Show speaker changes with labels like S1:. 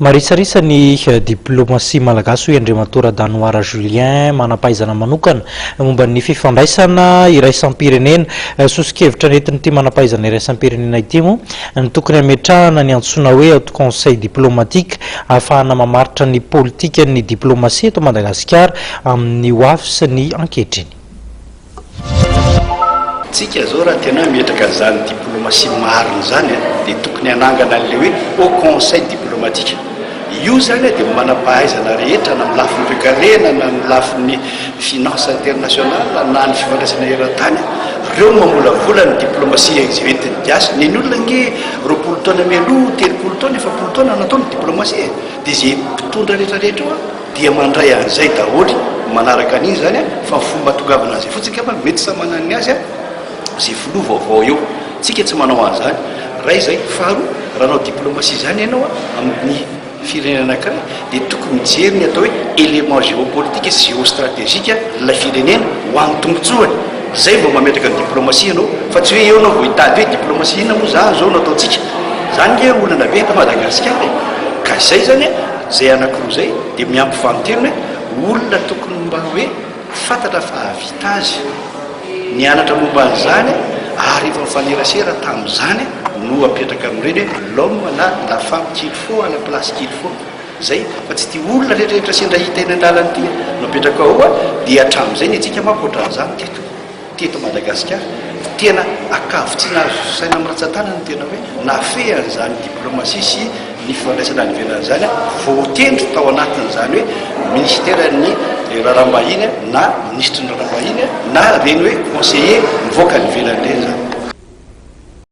S1: Marisarisa ny diplomasia malagasy hoy Andriamatoa Radanoara Julien, manam-pahaizana manokana momba ny fifandraisana iraisam-pirenena. Soso-kevitra nentin'ity manam-pahaizana iraisam-pirenena ity moa ny tokony hametrahana ny antsoina hoe Haut Conseil Diplomatique ahafahana mamaritra ny politikan'ny diplomasia eto Madagasikara amin'ny hoavy sy ny ankehitriny.
S2: Tsika zao raha tena hoe ametraka an'izany diplomatie marina izany dia tokony hanangana an'ilay hoe Haut Conseil Diplomatique. Io izany dia manam-pahaizana rehetra na amin'ny lafiny toekarena na amin'ny lafiny finance internationale na ny fifandraisana eran-tany. Ireo no mamolavola ny diplomatie izay entin'ny gasy. Ny an'ny olona ange 20 taona mialoha, 30 taona, 40 taona natao ny diplomatie e. Dia izay mpitondra rehetra rehetra eo Dia mandray an'izay daholo manaraka an'iny izany an, fa ny fomba atongavana an'izay fotsiny angamba mety samy manana ny azy an, izay filoha vaovao eo. Tsika tsy manao an'izany. Iray izay. Faharoa, raha hanao diplomatie izany ianao an, amin'ny firenena anankiray dia tokony mijery ny atao hoe élément géopolitique sy géostratégique ilay firenena ho an'ny tombotsoany. Izay vao mametraka ny diplomatie ianao, fa tsy hoe eo ianao vao hitady hoe diplomatie inona moa izany izao no ataontsika. Izany ange olana be eto Madagasikara e. Ka izay izany an. Zay anakiroa zay dia miampy vaninteny hoe olona tokony mba hoe fantatra fa hahavita azy, nianatra momba an'izany ary efa nifanerasera tamin'izany no apetraka amin'ireny hoe l'homme na la femme qu'il faut à la place qu'il faut. Zay fa tsy ity olona rehetrarehetra sendra hita eny an-dalana ity no apetraka ao dia hatramin'izay ny antsika manko ohatran'izany teto. Teto Madagasikara, tena ankavitsiana azo saina amin'ny ratsan-tanana ny tena hoe nahafehy an'izany diplomasia sy ny fifandraisana any ivelany izany voatendry tao anatin'izany hoe minisiteran'ny raharaham-bahiny na minisitry ny raharaham-bahiny na ireny hoe conseiller mivoaka any ivelany ireny izany.